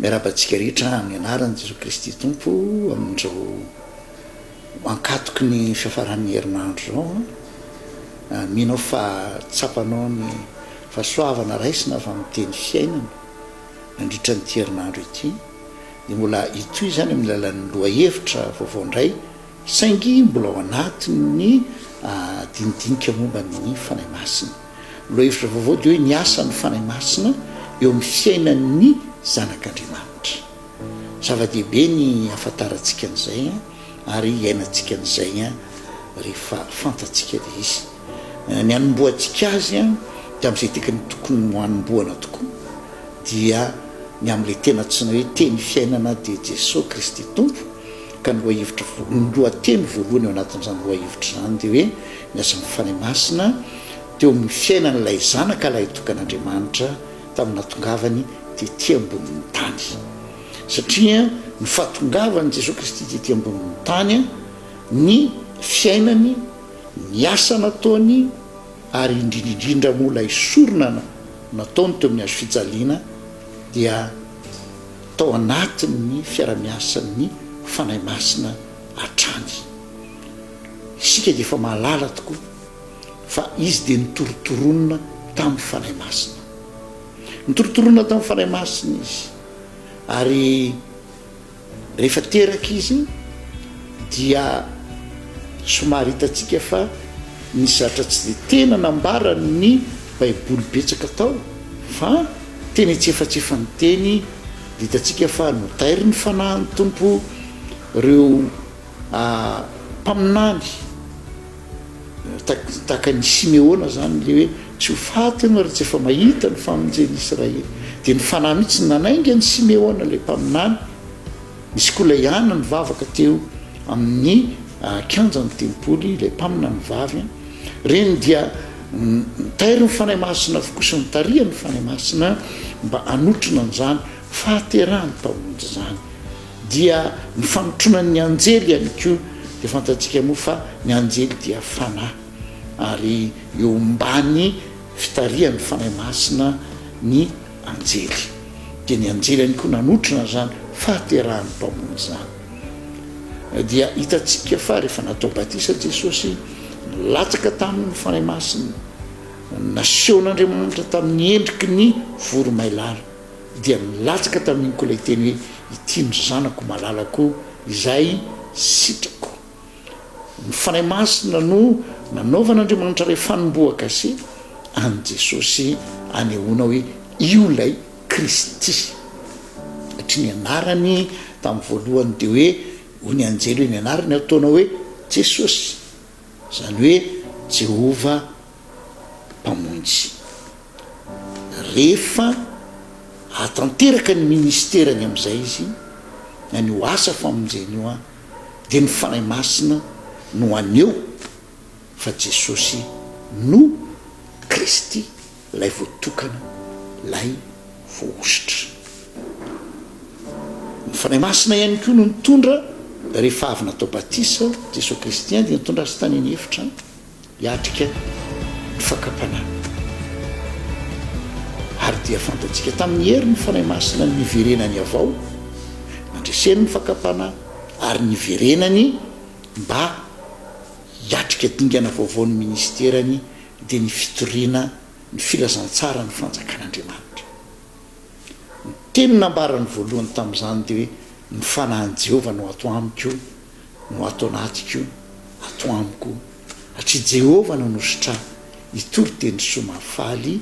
Miarahaba antsika rehetra amin'ny anaran'i Jesoa Kristy Tompo amin'izao ankatoky ny fiafaran'ny herinandro izao an. Mino aho fa tsapanao ny fahasoavana raisina avy amin'ny teny fiainana nandritra an'ity herinandro ity. Dia mbola hitohy izany amin'ny alalan'ny lohahevitra vaovao indray saingy mbola ao anatin'ny dinidinika momba ny Fanahy Masina. Ny lohahevitra vaovao dia hoe ny asan'ny Fanahy Masina eo amin'ny fiainan'ny zanak'Andriamanitra. Zava-dehibe ny hahafantarantsika an'izay ary hiainantsika an'izay rehefa fantatsika ilay izy. Ny hanombohantsika azy dia amin'izay tokony tokony ho hanombohana tokoa dia ny amin'ilay tena antsoina hoe teny fiainana dia Jesoa Kristy Tompo ka ny lohahevitra ny lohateny voalohany ao anatin'izany lohahevitra izany dia hoe ny asan'ny Fanahy Masina teo amin'ny fiainan'ilay Zanaka lahitokan'Andriamanitra tamin'ny nahatongavany tety ambonin'ny tany. Satria ny fahatongavan'i Jesoa Kristy tety ambonin'ny tany, ny fiainany, ny asa nataony ary indrindra indrindra moa ilay sorona nataony teo amin'ny hazo fijaliana dia tao anatin'ny fiarahamiasan'ny Fanahy Masina hatrany. Isika dia efa mahalala tokoa fa izy dia nitorotoronina tamin'ny Fanahy Masina. Nitorotoronina tamin'ny Fanahy Masina izy ary rehefa teraka izy dia somary hitantsika fa nisy zavatra tsy dia tena nambaran'ny Baiboly betsaka tao fa teny antsefatsefany teny dia hitantsika fa notairin'ny Fanahin'ny Tompo ireo mpaminany tahaka an'i Simeona izany ilay hoe tsy ho faty ianao raha tsy efa mahita ny famonjen'i Israely. Dia ny Fanahy mihitsy no nanainga an'i Simeona ilay mpaminany. Nisy koa ilay Ana nivavaka teo amin'ny kianjan'ny tempoly, ilay mpaminany vavy. Ireny dia nitairin'ny Fanahy Masina avokoa sy notarihan'ny Fanahy Masina mba hanotrona an'izany fahaterahan'ny Mpamonjy izany. Dia ny fanotronan'ny anjely ihany koa dia fantatsika moa fa ny anjely dia fanahy ary eo ambany fitarihan'ny Fanahy Masina ny anjely. Dia ny anjely ihany koa nanotrona izany fahaterahan'ny Mpamonjy izany. Dia hitantsika fa rehefa natao batisa Jesosy, nilatsaka taminy ny Fanahy Masina, nasehon'Andriamanitra tamin'ny endriky ny voromailala. Dia nilatsaka tamin'iny koa ilay teny hoe, Ity no Zanako malalako izay sitrako. Ny Fanahy Masina no nanaovan'Andriamanitra ilay fanombohan-kase an'i Jesosy anehoana hoe io ilay Kristy. Satria ny anarany tamin'ny voalohany dia hoe, hoy ny anjely hoe ny anarany ataonao hoe Jesosy, izany hoe Jehovah Mpamonjy. Rehefa hahatanteraka ny ministerany amin'izay izy, na ny ho asa famonjena io an, dia ny Fanahy Masina no haneho fa Jesosy no Kristy, ilay voatokana, ilay voahosotra. Ny Fanahy Masina ihany koa no nitondra, rehefa avy natao batisa Jesosy Kristy an, dia nitondra azy tany an'efitra. hiatrika ny fakam-panahy. Ary dia fantatsika tamin'ny herin'ny Fanahy Masina ny niverenany avao, nandreseny ny fakam-panahy ary niverenany mba hiatrika dingana vaovao ny ministerany dia ny fitoriana ny filazantsaran'ny fanjakan'Andriamanitra. Ny teny nambarany voalohany tamin'izany dia hoe ny Fanahin'i Jehovah no ato amiko, no ato anatiko, ato amiko, satria Jehovah nanosotra ahy hitory teny soa mahafaly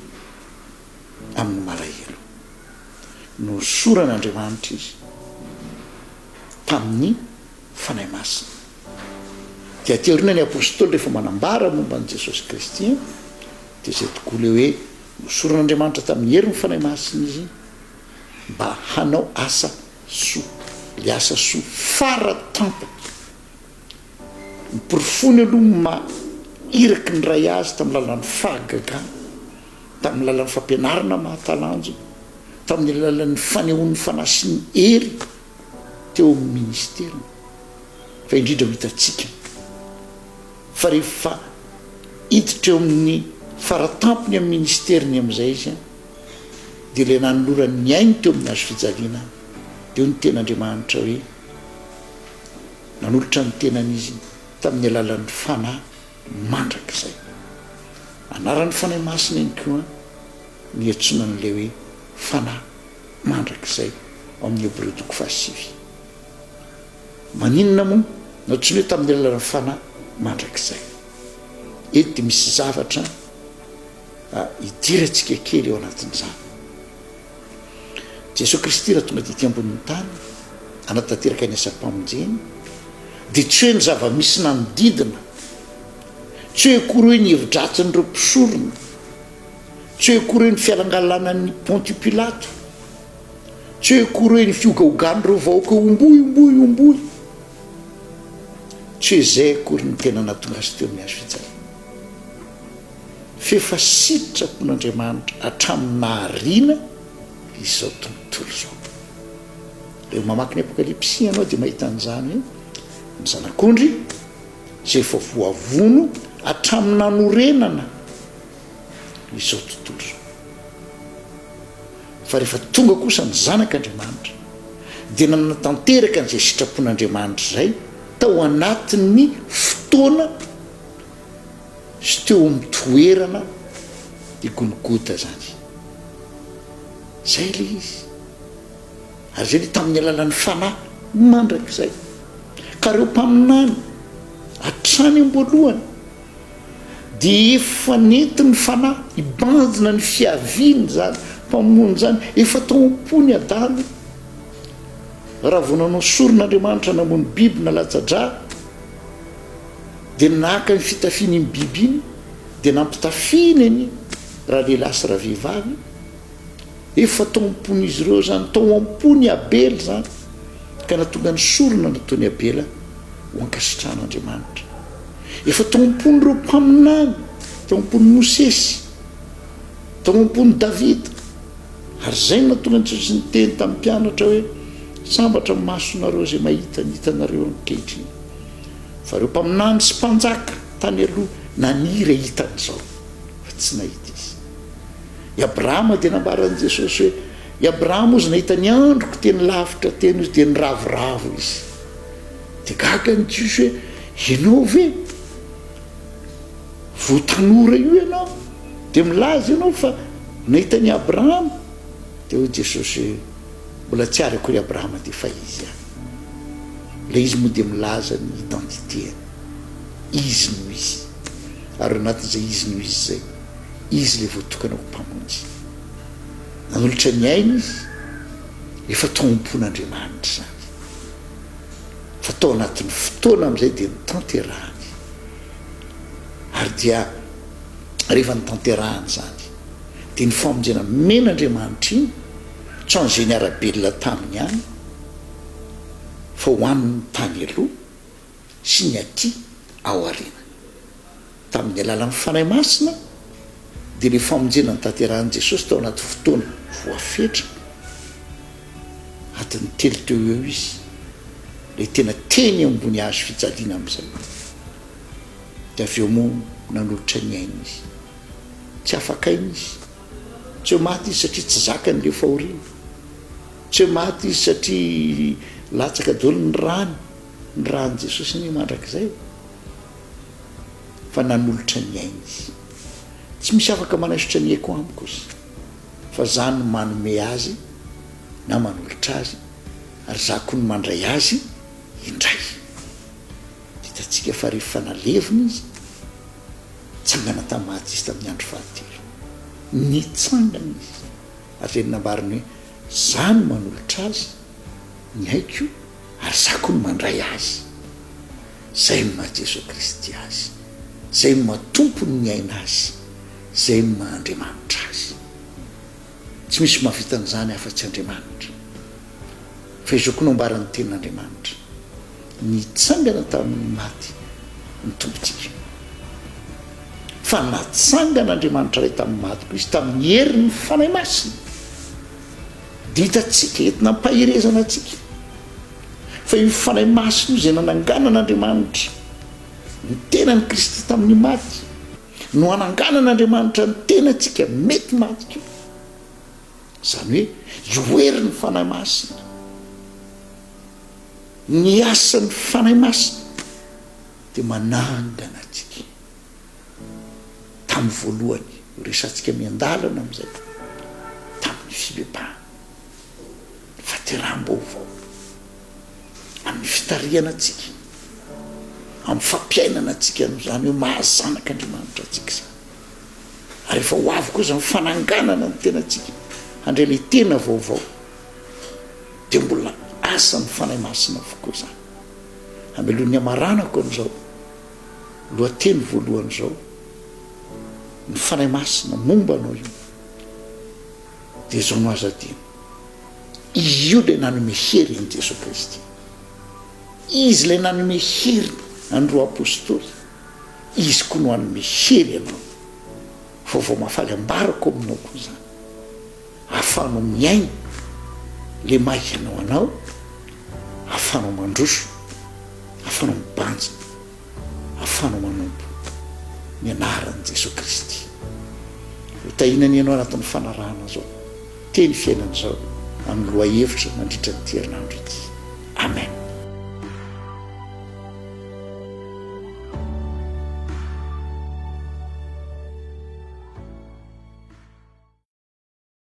amin'ny malahelo. Nohosoran'Andriamanitra izy tamin'ny Fanahy Masina. Dia aty aoriana ny Apostoly rehefa manambara momba an'i Jesosy Kristy dia izay tokoa ilay hoe nohosoran'Andriamanitra tamin'ny herin'ny Fanahy Masina izy mba hanao asa soa, ilay asa soa fara tampony. Ny porofony aloha ny maha iraky ny Ray azy tamin'ny lalan'ny fahagagana, tamin'ny lalan'ny fampianarana mahatalanjona, tamin'ny alalan'ny fanehoan'ny Fanahy sy ny hery teo amin'ny ministeriny, fa indrindra ho hitantsika fa rehefa hiditra eo amin'ny fara tampony amin'ny ministeriny amin'izay izy dia ilay nanolorany ny ainy teo amin'ny hazo fijaliana. Dia hoy ny Tenin'Andriamanitra hoe, Nanolotra ny tenany Izy tamin'ny alalan'ny Fanahy mandrakizay. Anaran'ny Fanahy Masina ihany koa ny iantsoana an'ilay hoe Fanahy mandrakizay ao amin'ny Hebreo toko fahasivy. Maninona moa no antsoina hoe tamin'ny alalan'ny Fanahy mandrakizay? Eto dia misy zavatra idirantsika kely ao anatin'izany. Jesoa Kristy raha tonga tety ambonin'ny tany hanatanteraka ny asam-pamonjeny dia tsy hoe ny zava-misy nanodidina, tsy hoe akory hoe ny hevi-dratsin'ireo mpisorona, tsy hoe akory hoe ny fialangalanan'i Pontio Pilato, tsy hoe akory hoe ny fiogaogan'ireo vahoaka homboy, homboy, homboy. Tsy hoe izay akory no tena nahatonga azy teo amin'ny hazo fijaliana. F'efa sitrapon'Andriamanitra hatramin'ny nahariana izao tontolo izao. Rehefa mamaky ny Apokalypsy ianao dia mahita an'izany hoe ny Zanak'ondry izay efa voavono hatramin'ny nanorenana izao tontolo izao. Fa rehefa tonga kosa ny Zanak'Andriamanitra dia nanatanteraka an'izay sitrapon'Andriamanitra izay tao anatin'ny fotoana sy teo amin'ny toerana i Golgota izany. Izay ilay izy. Ary izay dia tamin'ny alalan'ny Fanahy mandrakizay. Ka ireo mpaminany hatrany am-boalohany dia efa nentin'ny Fanahy hibanjina ny fiaviany izany Mpamonjy izany, efa tao am-pony Adama. Raha vao nanao sorona Andriamanitra namono biby nalatsa-drà, dia naka ny fitafian'iny biby iny dia nampitafiany an'i ralehilahy sy ravehivavy, efa tao am-pon'izy ireo izany, tao am-pon'i Abela izany, ka nahatonga ny sorona nataon'i Abela ho ankasitrahan'Andriamanitra. Efa tao am-pon'ireo mpaminany, tao am-pon'i Mosesy, tao am-pon'i Davida, ary izay no nahatonga an'i Jesosy niteny tamin'ny mpianatra hoe, Sambatra ny masonareo izay mahita ny hitanareo ankehitriny. Fa ireo mpaminany sy mpanjaka tany aloha naniry hahita an'izao, fa tsy nahita izy. I Abrahama dia nambaran'i Jesosy hoe, I Abrahama hozy nahita ny androko teny lavitra teny hozy dia niravoravo izy. Dia gaga ny Jiosy hoe, Ianao ve? Vao tanora io ianao, dia milaza ianao fa nahita an'i Abrahama? Dia hoy Jesosy hoe, Mbola tsy ary akory Abrahama dia efa izy ihany. Ilay izy moa dia milaza ny identité-ny. Izy no izy. Ary ao anatin'izay izy no izy izay, izy ilay voatokana ho Mpamonjy. Nanolotra ny ainy izy, efa tao am-pon'Andriamanitra izany. Fa tao anatin'ny fotoana amin'izay dia notanterahany. Ary dia rehefa notanterahany izany, dia ny famonjena nomen'Andriamanitra iny, tsy ho an'izay niara-belona taminy ihany, fa ho an'ny tany aloha sy ny aty aoriana. Tamin'ny alalan'ny Fanahy Masina dia ilay famonjena notanterahin'i Jesosy tao anaty fotoana voafetra, adiny telo teo ho eo izy, ilay tena teny ambony hazo fijaliana amin'izay, dia avy eo moa nanolotra ny ainy izy. Tsy afaka aina izy. Tsy hoe maty izy satria tsy zakany ilay fahoriana. Tsy hoe maty izy satria latsaka daholo ny rany, ny ran'i Jesosy anie mandrakizay e. Fa nanolotra ny ainy izy. Tsy misy afaka manaisotra ny aiko amiko izy, fa za no manome azy na manolotra azy, ary za koa no mandray azy indray. Hitantsika fa rehefa nalevina izy, nitsangana tamin'ny maty izy tamin'ny andro fahatelo. Nitsangana izy. Ary dia nambarany hoe, Za no manolotra azy ny aiko ary za koa no mandray azy. Zay no maha Jesoa Kristy azy. Zay no maha Tompony ny aina azy. Zay no maha Andriamanitra azy. Tsy misy mahavita an'izany afa-tsy Andriamanitra. Fa izao koa no ambaran'ny Tenin'Andriamanitra, Nitsangana tamin'ny maty ny Tompontsika. Fa natsangan'Andriamanitra Ray tamin'ny maty koa Izy, tamin'ny herin'ny Fanahy Masina. Dia hitantsika, entina ampaherezana antsika, fa io Fanahy Masina io izay nananganan'Andriamanitra ny tenan'i Kristy tamin'ny maty, no hananganan'Andriamanitra ny tenantsika mety maty koa. Izany hoe, io herin'ny Fanahy Masina. Ny asan'ny Fanahy Masina dia manangana antsika. Tamin'ny voalohany, ho resahantsika miandalana amin'izay, tamin'ny fibebahana, ny fahateraham-baovao, amin'ny fitarihana antsika, amin'ny fampiainana antsika amin'izany hoe maha zanak'Andriamanitra antsika izany. Ary efa ho avy koa izany fananganana ny tenantsika handray ilay tena vaovao, dia mbola asan'ny Fanahy Masina avokoa izany. Hameloan'ny hamaranako an'izao lohateny voalohany izao, ny Fanahy Masina momba anao io, dia izao no azo adino, Izy io ilay nanome hery an'i Jesoa Kristy. Izy ilay nanome hery an'ireo Apostoly. Izy koa no hanome hery anao. Vaovao mahafaly ambarako aminao koa izany. Ahafahanao miaina ilay maha ianao anao, ahafahanao mandroso, ahafahanao mibanjina, ahafahanao manompo ny anaran'i Jesoa Kristy. Ho tahiana anie ianao anatin'ny fanarahana izao teny fiainana izao amin'ny lohahevitra mandritra an'ity herinandro ity. Amen.